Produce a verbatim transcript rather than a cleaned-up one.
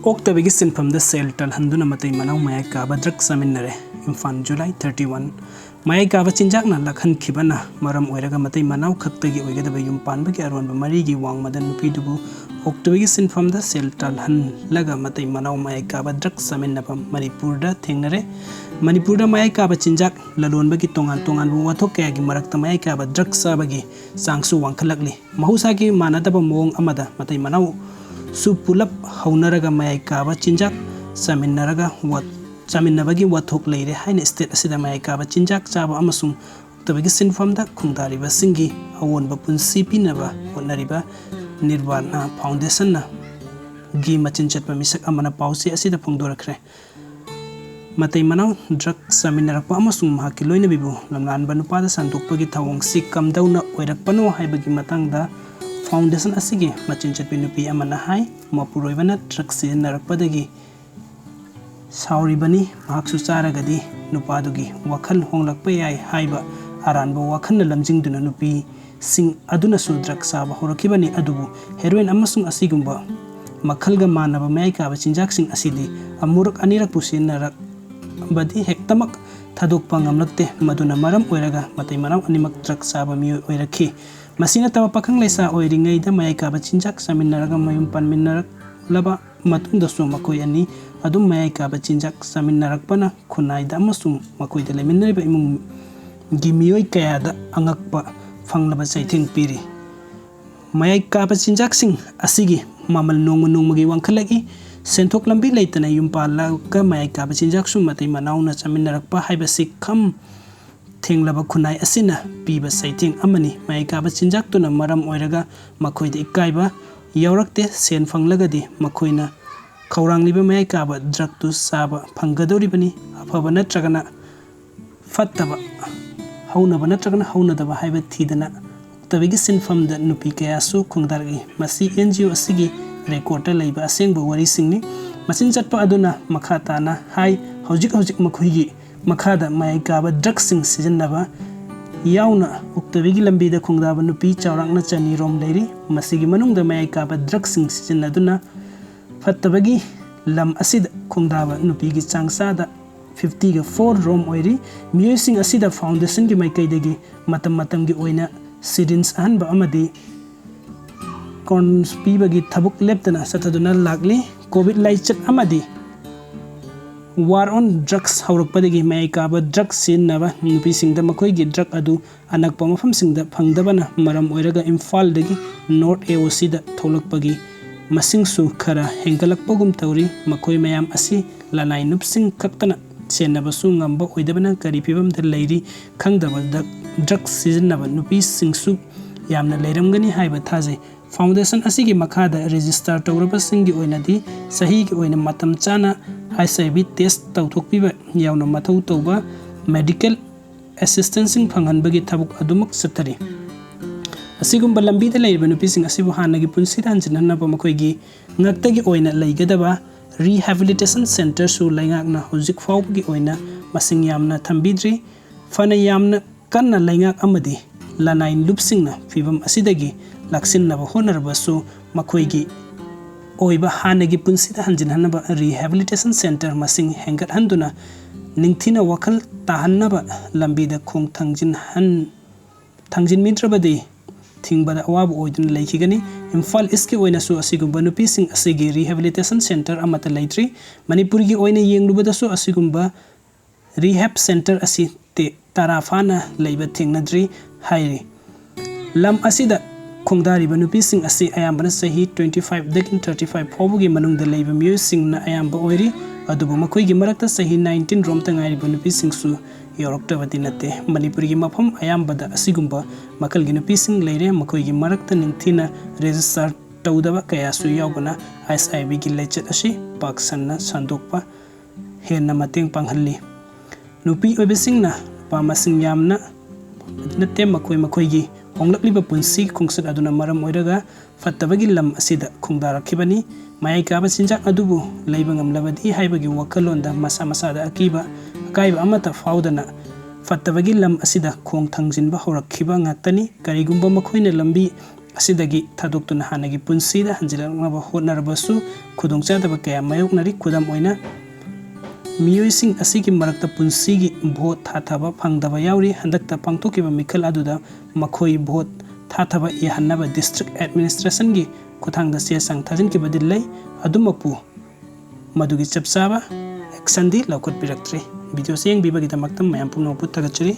ꯑꯣꯛꯇꯕꯒꯤ ꯁꯤꯟꯐꯝꯗ ꯁꯦꯜ ꯇꯥꯜꯍꯟꯗꯨꯅ ꯃꯇꯩ ꯃꯅꯥꯎ ꯃꯌꯥꯏ ꯀꯥꯕ ꯗ꯭ꯔꯒ ꯆꯥꯃꯤꯟꯅꯔꯦ꯫ Imphal, July thirty one. ꯃꯌꯥꯏ ꯀꯥꯕ ꯆꯤꯟꯖꯥꯛꯅ ꯂꯥꯛꯍꯟꯈꯤꯕꯅ ꯃꯔꯝ ꯑꯣꯏꯔꯒ ꯃꯇꯩ ꯃꯅꯥꯎ ꯈꯛꯇꯒꯤ ꯑꯣꯏꯒꯗꯕ ꯌꯨꯝ ꯄꯥꯟꯕꯒꯤ ꯑꯔꯣꯟꯕ ꯃꯔꯤꯒꯤ ꯋꯥꯡꯃꯗ ꯅꯨꯄꯤꯗꯨꯕꯨ ꯑꯣꯛꯇꯕꯒꯤ ꯁꯤꯟꯐꯝꯗ ꯁꯦꯜ ꯇꯥꯜꯍꯜꯂꯒ ꯃꯇꯩ ꯃꯅꯥꯎ ꯃꯌꯥꯏ ꯀꯥꯕ ꯗ꯭ꯔꯒ ꯆꯥꯃꯤꯟꯅꯕ ꯃꯅꯤꯄꯨꯔꯗ ꯊꯦꯡꯅꯔꯦ꯫ ꯃꯅꯤꯄꯨꯔꯗ ꯃꯌꯥꯏ ꯀꯥꯕ ꯆꯤꯟꯖꯥꯛ ꯂꯂꯣꯟꯕꯒꯤ ꯇꯣꯉꯥꯟ ꯇꯣꯉꯥꯟꯕ ꯋꯥꯊꯣꯛ ꯀꯌꯥꯒꯤ ꯃꯔꯛꯇ ꯃꯌꯥꯏ ꯀꯥꯕ ꯗ꯭ꯔꯒ ꯆꯥꯕꯒꯤ ꯆꯥꯡꯁꯨ ꯋꯥꯡꯈꯠꯂꯛꯂꯤ꯫ ꯃꯍꯧꯁꯥꯒꯤ ꯃꯥꯟꯅꯗꯕ ꯃꯑꯣꯡ ꯑꯃꯗ ꯃꯇꯩ ꯃꯅꯥꯎꯁꯨ ꯄꯨꯂꯞ ꯍꯧꯅꯔꯒ ꯃꯌꯥꯏ ꯀꯥꯕ ꯆꯤꯟꯖꯥꯛ ꯆꯥꯃꯤꯟꯅꯔꯒ ꯋꯥ-, ꯆꯥꯃꯤꯟꯅꯕꯒꯤ ꯋꯥꯊꯣꯛ ꯂꯩꯔꯦ ꯍꯥꯏꯅ ꯁ꯭ꯇꯦꯠ ꯑꯁꯤꯗ ꯃꯌꯥꯏ ꯀꯥꯕ ꯆꯤꯟꯖꯥꯛ ꯆꯥꯕ ꯑꯃꯁꯨꯡ ꯑꯣꯛꯇꯕꯒꯤ ꯁꯤꯟꯐꯝꯗ ꯈꯣꯡꯗꯥꯔꯤꯕꯁꯤꯡꯒꯤ ꯑꯑꯣꯟꯕ ꯄꯨꯟꯁꯤ ꯄꯤꯅꯕ ꯍꯣꯠꯅꯔꯤꯕ ꯅꯤꯔꯕꯥꯅ ꯐꯥꯎꯟꯗꯦꯁꯟꯅ ꯒꯤ ꯃꯆꯤꯟ ꯆꯠꯄ ꯃꯤꯁꯛ ꯑꯃꯅ ꯄꯥꯎꯆꯦ ꯑꯁꯤꯗ ꯐꯣꯡꯗꯣꯔꯛꯈ꯭ꯔꯦ꯫ ꯃꯇꯩ ꯃꯅꯥꯎ ꯗ꯭ꯔꯒ ꯆꯥꯃꯤꯟꯅꯔꯛꯄ ꯑꯃꯁꯨꯡ ꯃꯍꯥꯛꯀꯤ ꯂꯣꯏꯅꯕꯤꯕꯨ ꯂꯝꯂꯥꯟꯕ ꯅꯨꯄꯥꯗ ꯁꯟꯗꯣꯛꯄꯒꯤ ꯊꯧꯑꯣꯡꯁꯤ ꯀꯝꯗꯧꯅ ꯑꯣꯏꯔꯛꯄꯅꯣ ꯍꯥꯏꯕꯒꯤ ꯃꯇꯥꯡꯗ ꯐꯥꯎꯟꯗꯦꯁꯟ ꯑꯁꯤꯒꯤ ꯃꯆꯤꯟ ꯆꯠꯄꯤ ꯅꯨꯄꯤ ꯑꯃꯅ ꯍꯥꯏ, ꯃꯄꯨꯔꯣꯏꯕꯅ ꯗ꯭ꯔꯒ ꯁꯤꯖꯤꯟꯅꯔꯛꯄꯗꯒꯤ ꯁꯥꯎꯔꯤꯕꯅꯤ꯫ ꯃꯍꯥꯛꯁꯨ ꯆꯥꯔꯒꯗꯤ ꯅꯨꯄꯥꯗꯨꯒꯤ ꯋꯥꯈꯜ ꯍꯣꯡꯂꯛꯄ ꯌꯥꯏ ꯍꯥꯏꯕ ꯑꯔꯥꯟꯕ ꯋꯥꯈꯜꯅ ꯂꯝꯖꯤꯡꯗꯨꯅ ꯅꯨꯄꯤꯁꯤꯡ ꯑꯗꯨꯅꯁꯨ ꯗ꯭ꯔꯒ ꯆꯥꯕ ꯍꯧꯔꯛꯈꯤꯕꯅꯤ꯫ ꯑꯗꯨꯕꯨ ꯍꯦꯔꯣꯏꯟ ꯑꯃꯁꯨꯡ ꯑꯁꯤꯒꯨꯝꯕ ꯃꯈꯜꯒ ꯃꯥꯟꯅꯕ ꯃꯌꯥꯏ ꯀꯥꯕ ꯆꯤꯟꯖꯥꯛꯁꯤꯡ ꯑꯁꯤꯗꯤ ꯑꯃꯨꯔꯛ ꯑꯅꯤꯔꯛꯄꯨ ꯁꯤꯖꯤꯟꯅꯔꯛꯕꯗꯤ ꯍꯦꯛꯇꯃꯛ ꯊꯥꯗꯣꯛꯄ ꯉꯝꯂꯛꯇꯦ꯫ ꯃꯗꯨꯅ ꯃꯔꯝ ꯑꯣꯏꯔꯒ ꯃꯇꯩ ꯃꯅꯥꯎ ꯑꯅꯤꯃꯛ ꯗ꯭ꯔꯒ ꯆꯥꯕ ꯃꯤꯑꯣꯏ ꯑꯣꯏꯔꯛꯈꯤ꯫ ꯃꯁꯤ ꯅꯠꯇꯕ, ꯄꯥꯈꯪ ꯂꯩꯁꯥ ꯑꯣꯏꯔꯤꯉꯩꯗ ꯃꯌꯥꯏ ꯀꯥꯕ ꯆꯤꯟꯖꯥꯛ ꯆꯥꯃꯤꯟꯅꯔꯒ ꯃꯌꯨꯝ ꯄꯥꯟꯃꯤꯟꯅꯔꯛꯂꯕ ꯃꯇꯨꯡꯗꯁꯨ ꯃꯈꯣꯏ ꯑꯅꯤ ꯑꯗꯨꯝ ꯃꯌꯥꯏ ꯀꯥꯕ ꯆꯤꯟꯖꯥꯛ ꯆꯥꯃꯤꯟꯅꯔꯛꯄꯅ ꯈꯨꯟꯅꯥꯏꯗ ꯑꯃꯁꯨꯡ ꯃꯈꯣꯏꯗ ꯂꯩꯃꯤꯟꯅꯔꯤꯕ ꯏꯃꯨꯡꯒꯤ ꯃꯤꯑꯣꯏ ꯀꯌꯥꯗ ꯑꯉꯛꯄ ꯐꯪꯂꯕ ꯆꯩꯊꯦꯡ ꯄꯤꯔꯤ꯫ ꯃꯌꯥꯏ ꯀꯥꯕ ꯆꯤꯟꯖꯥꯛꯁꯤꯡ ꯑꯁꯤꯒꯤ ꯃꯃꯜ ꯅꯣꯡꯃ ꯅꯣꯡꯃꯒꯤ ꯋꯥꯡꯈꯠꯂꯛꯏ꯫ ꯁꯦꯟꯊꯣꯛ ꯂꯝꯕꯤ ꯂꯩꯇꯅ ꯌꯨꯝ ꯄꯥꯜꯂꯒ ꯃꯌꯥꯏ ꯀꯥꯕ ꯆꯤꯟꯖꯥꯛꯁꯨ ꯃꯇꯩ ꯃꯅꯥꯎꯅ ꯆꯥꯃꯤꯟꯅꯔꯛꯄ ꯍꯥꯏꯕꯁꯤ ꯈꯝ ꯊꯦꯡꯂꯕ ꯈꯨꯟꯅꯥꯏ ꯑꯁꯤꯅ ꯄꯤꯕ ꯆꯩꯊꯦꯡ ꯑꯃꯅꯤ꯫ ꯃꯌꯥꯏ ꯀꯥꯕ ꯆꯤꯟꯖꯥꯛꯇꯨꯅ ꯃꯔꯝ ꯑꯣꯏꯔꯒ ꯃꯈꯣꯏꯗ ꯏꯀꯥꯏꯕ ꯌꯥꯎꯔꯛꯇꯦ꯫ ꯁꯦꯟ ꯐꯪꯂꯒꯗꯤ ꯃꯈꯣꯏꯅ ꯈꯧꯔꯥꯡꯂꯤꯕ ꯃꯌꯥꯏ ꯀꯥꯕ ꯗ꯭ꯔꯒꯇꯨ ꯆꯥꯕ ꯐꯪꯒꯗꯧꯔꯤꯕꯅꯤ꯫ ꯑꯐꯕ ꯅꯠꯇ꯭ꯔꯒꯅ ꯐꯠꯇꯕ, ꯍꯧꯅꯕ ꯅꯠꯇ꯭ꯔꯒꯅ ꯍꯧꯅꯗꯕ ꯍꯥꯏꯕ ꯊꯤꯗꯅ ꯑꯣꯛꯇꯕꯒꯤ ꯁꯤꯟꯐꯝꯗ ꯅꯨꯄꯤ ꯀꯌꯥꯁꯨ ꯈꯣꯡꯗꯥꯔꯛꯏ꯫ ꯃꯁꯤ ꯑꯦꯟ ꯖꯤ ꯑꯣ ꯑꯁꯤꯒꯤ ꯔꯦꯀꯣꯔꯗꯇ ꯂꯩꯕ ꯑꯁꯦꯡꯕ ꯋꯥꯔꯤꯁꯤꯡꯅꯤ꯫ ꯃꯆꯤꯟ ꯆꯠꯄ ꯑꯗꯨꯅ ꯃꯈꯥ ꯇꯥꯅ ꯍꯥꯏ, ꯍꯧꯖꯤꯛ ꯍꯧꯖꯤꯛ ꯃꯈꯣꯏꯒꯤ ꯃꯈꯥꯗ ꯃꯌꯥꯏ ꯀꯥꯕ ꯗ꯭ꯔꯒꯁꯤꯡ ꯁꯤꯖꯤꯟꯅꯕ ꯌꯥꯎꯅ ꯑꯣꯛꯇꯕꯤꯒꯤ ꯂꯝꯕꯤꯗ ꯈꯣꯡꯗꯥꯕ ꯅꯨꯄꯤ ꯆꯥꯎꯔꯥꯛꯅ ꯆꯅꯤ ꯔꯣꯝ ꯂꯩꯔꯤ꯫ ꯃꯁꯤꯒꯤ ꯃꯅꯨꯡꯗ ꯃꯌꯥꯏ ꯀꯥꯕ ꯗ꯭ꯔꯒꯁꯤꯡ ꯁꯤꯖꯤꯟꯅꯗꯨꯅ ꯐꯠꯇꯕꯒꯤ ꯂꯝ ꯑꯁꯤꯗ ꯈꯣꯡꯗꯥꯕ ꯅꯨꯄꯤꯒꯤ ꯆꯥꯡ ꯆꯥꯗ fifty-four ꯔꯣꯝ ꯑꯣꯏꯔꯤ꯫ ꯃꯤꯑꯣꯏꯁꯤꯡ ꯑꯁꯤꯗ foundationꯒꯤ ꯃꯥꯏꯀꯩꯗꯒꯤ ꯃꯇꯝ ꯃꯇꯝꯒꯤ ꯑꯣꯏꯅ syringe ꯑꯍꯟꯕ ꯑꯃꯗꯤ cones ꯄꯤꯕꯒꯤ ꯊꯕꯛ ꯂꯦꯞꯇꯅ ꯆꯠꯊꯗꯨꯅ ꯂꯥꯛꯂꯤ꯫ COVID ꯂꯥꯏꯆꯠ ꯑꯃꯗꯤ war on drugs ꯍꯧꯔꯛꯄꯗꯒꯤ ꯃꯌꯥꯏ ꯀꯥꯕ drug ꯁꯤꯖꯤꯟꯅꯕ ꯅꯨꯄꯤꯁꯤꯡꯗ ꯃꯈꯣꯏꯒꯤ drug ꯑꯗꯨ ꯑꯅꯛꯄ ꯃꯐꯝꯁꯤꯡꯗ ꯐꯪꯗꯕꯅ ꯃꯔꯝ ꯑꯣꯏꯔꯒ ꯏꯝꯐꯥꯜꯗꯒꯤ North AOCꯗ ꯊꯣꯛꯂꯛꯄꯒꯤ ꯃꯁꯤꯡꯁꯨ ꯈꯔ ꯍꯦꯟꯒꯠꯂꯛꯄꯒꯨꯝ ꯇꯧꯔꯤ꯫ ꯃꯈꯣꯏ ꯃꯌꯥꯝ ꯑꯁꯤ ꯂꯅꯥꯏ ꯅꯨꯞꯁꯤꯡ ꯈꯛꯇꯅ ꯁꯦꯟꯅꯕꯁꯨ ꯉꯝꯕ ꯑꯣꯏꯗꯕꯅ ꯀꯔꯤ ꯐꯤꯕꯝꯗ ꯂꯩꯔꯤ ꯈꯪꯗꯕ drug ꯁꯤꯖꯤꯟꯅꯕ ꯅꯨꯄꯤꯁꯤꯡꯁꯨ ꯌꯥꯝꯅ ꯂꯩꯔꯝꯒꯅꯤ ꯍꯥꯏꯕ ꯊꯥꯖꯩ꯫ Foundation ꯑꯁꯤꯒꯤ ꯃꯈꯥꯗ register ꯇꯧꯔꯕꯁꯤꯡꯒꯤ ꯑꯣꯏꯅꯗꯤ ꯆꯍꯤꯒꯤ ꯑꯣꯏꯅ ꯃꯇꯝ ꯆꯥꯅ HIV test ꯇꯧꯊꯣꯛꯄꯤꯕ ꯌꯥꯎꯅ ꯃꯊꯧ ꯇꯧꯕ medical assistanceꯁꯤꯡ ꯐꯪꯍꯟꯕꯒꯤ ꯊꯕꯛ ꯑꯗꯨꯃꯛ ꯆꯠꯊꯔꯤ꯫ ꯑꯁꯤꯒꯨꯝꯕ ꯂꯝꯕꯤꯗ ꯂꯩꯔꯤꯕ ꯅꯨꯄꯤꯁꯤꯡ ꯑꯁꯤꯕꯨ ꯍꯥꯟꯅꯒꯤ ꯄꯨꯟꯁꯤꯗ ꯍꯟꯖꯤꯟꯍꯟꯅꯕ ꯃꯈꯣꯏꯒꯤ ꯉꯛꯇꯒꯤ ꯑꯣꯏꯅ ꯂꯩꯒꯗꯕ rehabilitation centreꯁꯨ ꯂꯩꯉꯥꯛꯅ ꯍꯧꯖꯤꯛ ꯐꯥꯎꯕꯒꯤ ꯑꯣꯏꯅ ꯃꯁꯤꯡ ꯌꯥꯝꯅ ꯊꯝꯕꯤꯗ꯭ꯔꯤ꯫ ꯐꯅ ꯌꯥꯝꯅ ꯀꯟꯅ ꯂꯩꯉꯥꯛ ꯑꯃꯗꯤ ꯂꯅꯥꯏ ꯂꯨꯞꯁꯤꯡꯅ ꯐꯤꯕꯝ ꯑꯁꯤꯗꯒꯤ ꯂꯥꯛꯁꯤꯟꯅꯕ ꯍꯣꯠꯅꯔꯕꯁꯨ ꯃꯈꯣꯏꯒꯤ ꯑꯣꯏꯕ ꯍꯥꯟꯅꯒꯤ ꯄꯨꯟꯁꯤꯗ ꯍꯟꯖꯤꯟꯍꯟꯅꯕ rehabilitation centre ꯃꯁꯤꯡ ꯍꯦꯟꯒꯠꯍꯟꯗꯨꯅ ꯅꯤꯡꯊꯤꯅ ꯋꯥꯈꯜ ꯇꯥꯍꯟꯅꯕ ꯂꯝꯕꯤꯗ ꯈꯣꯡ ꯊꯥꯡꯖꯤꯟꯍꯟ-, ꯊꯥꯡꯖꯤꯟꯕꯤꯗ꯭ꯔꯕꯗꯤ ꯊꯤꯡꯕꯗ ꯑꯋꯥꯕ ꯑꯣꯏꯗꯨꯅ ꯂꯩꯈꯤꯒꯅꯤ꯫ ꯏꯝꯐꯥꯜ ꯏꯁꯀꯤ ꯑꯣꯏꯅꯁꯨ ꯑꯁꯤꯒꯨꯝꯕ ꯅꯨꯄꯤꯁꯤꯡ ꯑꯁꯤꯒꯤ rehabilitation centre ꯑꯃꯠꯇ ꯂꯩꯇ꯭ꯔꯤ꯫ ꯃꯅꯤꯄꯨꯔꯒꯤ ꯑꯣꯏꯅ ꯌꯦꯡꯂꯨꯕꯗꯁꯨ ꯑꯁꯤꯒꯨꯝꯕ rehab centre ꯑꯁꯤ ꯇꯦ-, ꯇꯔꯥ ꯐꯥꯅ ꯂꯩꯕ ꯊꯦꯡꯅꯗ꯭ꯔꯤ ꯍꯥꯏꯔꯤ꯫ ꯂꯝ ꯑꯁꯤꯗ ꯈꯣꯡꯗꯥꯔꯤꯕ ꯅꯨꯄꯤꯁꯤꯡ ꯑꯁꯤ ꯑꯌꯥꯝꯕꯅ ꯆꯍꯤ twenty five ꯗꯒꯤ thirty five ꯐꯥꯎꯕꯒꯤ ꯃꯅꯨꯡꯗ ꯂꯩꯕ ꯃꯤꯑꯣꯏꯁꯤꯡꯅ ꯑꯌꯥꯝꯕ ꯑꯣꯏꯔꯤ꯫ ꯑꯗꯨꯕꯨ ꯃꯈꯣꯏꯒꯤ ꯃꯔꯛꯇ ꯆꯍꯤ nineteen ꯔꯣꯝꯇ ꯉꯥꯏꯔꯤꯕ ꯅꯨꯄꯤꯁꯤꯡꯁꯨ ꯌꯥꯎꯔꯛꯇꯕꯗꯤ ꯅꯠꯇꯦ꯫ ꯃꯅꯤꯄꯨꯔꯒꯤ ꯃꯐꯝ ꯑꯌꯥꯝꯕꯗ ꯑꯁꯤꯒꯨꯝꯕ ꯃꯈꯜꯒꯤ ꯅꯨꯄꯤꯁꯤꯡ ꯂꯩꯔꯦ꯫ ꯃꯈꯣꯏꯒꯤ ꯃꯔꯛꯇ ꯅꯤꯡꯊꯤꯅ register ꯇꯧꯗꯕ ꯀꯌꯥꯁꯨ ꯌꯥꯎꯕꯅ HIVꯒꯤ ꯂꯥꯏꯆꯠ ꯑꯁꯤ ꯄꯥꯛ ꯁꯟꯅ ꯁꯟꯗꯣꯛꯄ ꯍꯦꯟꯅ ꯃꯇꯦꯡ ꯄꯥꯡꯍꯜꯂꯤ꯫ ꯅꯨꯄꯤ ꯑꯣꯏꯕꯁꯤꯡꯅ ꯅꯨꯄꯥ ꯃꯁꯤꯡ ꯌꯥꯝꯅ ꯅꯠꯇꯦ, ꯃꯈꯣꯏ ꯃꯈꯣꯏꯒꯤ ꯍꯣꯡꯂꯛꯂꯤꯕ ꯄꯨꯟꯁꯤ ꯈꯣꯡꯆꯠ ꯑꯗꯨꯅ ꯃꯔꯝ ꯑꯣꯏꯔꯒ ꯐꯠꯇꯕꯒꯤ ꯂꯝ ꯑꯁꯤꯗ ꯈꯣꯡꯗꯥꯔꯛꯈꯤꯕꯅꯤ꯫ ꯃꯌꯥꯏ ꯀꯥꯕ ꯆꯤꯟꯖꯥꯛ ꯑꯗꯨꯕꯨ ꯂꯩꯕ ꯉꯝꯂꯕꯗꯤ ꯍꯥꯏꯕꯒꯤ ꯋꯥꯈꯜꯂꯣꯟꯗ ꯃꯁꯥ ꯃꯁꯥꯗ ꯑꯀꯤꯕ ꯑꯀꯥꯏꯕ ꯑꯃꯠꯇ ꯐꯥꯎꯗꯅ ꯐꯠꯇꯕꯒꯤ ꯂꯝ ꯑꯁꯤꯗ ꯈꯣꯡ ꯊꯥꯡꯖꯤꯟꯕ ꯍꯧꯔꯛꯈꯤꯕ ꯉꯥꯛꯇꯅꯤ꯫ ꯀꯔꯤꯒꯨꯝꯕ ꯃꯈꯣꯏꯅ ꯂꯝꯕꯤ ꯑꯁꯤꯗꯒꯤ ꯊꯥꯗꯣꯛꯇꯨꯅ ꯍꯥꯟꯅꯒꯤ ꯄꯨꯟꯁꯤꯗ ꯍꯟꯖꯤꯜꯂꯛꯅꯕ ꯍꯣꯠꯅꯔꯕꯁꯨ ꯈꯨꯗꯣꯡꯆꯥꯗꯕ ꯀꯌꯥ ꯃꯥꯌꯣꯛꯅꯔꯤ꯫ ꯈꯨꯗꯝ ꯑꯣꯏꯅ, ꯃꯤꯑꯣꯏꯁꯤꯡ ꯑꯁꯤꯒꯤ ꯃꯔꯛꯇ ꯄꯨꯟꯁꯤꯒꯤ ꯚꯣꯠ ꯊꯥꯊꯕ ꯐꯪꯗꯕ ꯌꯥꯎꯔꯤ꯫ ꯍꯟꯗꯛꯇ ꯄꯥꯡꯊꯣꯛꯈꯤꯕ ꯃꯤꯈꯜ ꯑꯗꯨꯗ ꯃꯈꯣꯏ ꯚꯣꯠ ꯊꯥꯊꯕ ꯌꯥꯍꯟꯅꯕ district administrationꯒꯤ ꯈꯨꯠꯊꯥꯡꯗ ꯆꯦ ꯆꯥꯡ ꯊꯥꯖꯤꯟꯈꯤꯕꯗꯤ ꯂꯩ꯫ ꯑꯗꯨꯃꯛꯄꯨ ꯃꯗꯨꯒꯤ ꯆꯞ ꯆꯥꯕ actionꯗꯤ ꯂꯧꯈꯠꯄꯤꯔꯛꯇ꯭ꯔꯤ꯫ Videoꯁꯤ ꯌꯦꯡꯕꯤꯕꯒꯤꯗꯃꯛꯇ ꯃꯌꯥꯝ ꯄꯨꯝꯅꯃꯛꯄꯨ ꯊꯥꯒꯠꯆꯔꯤ꯫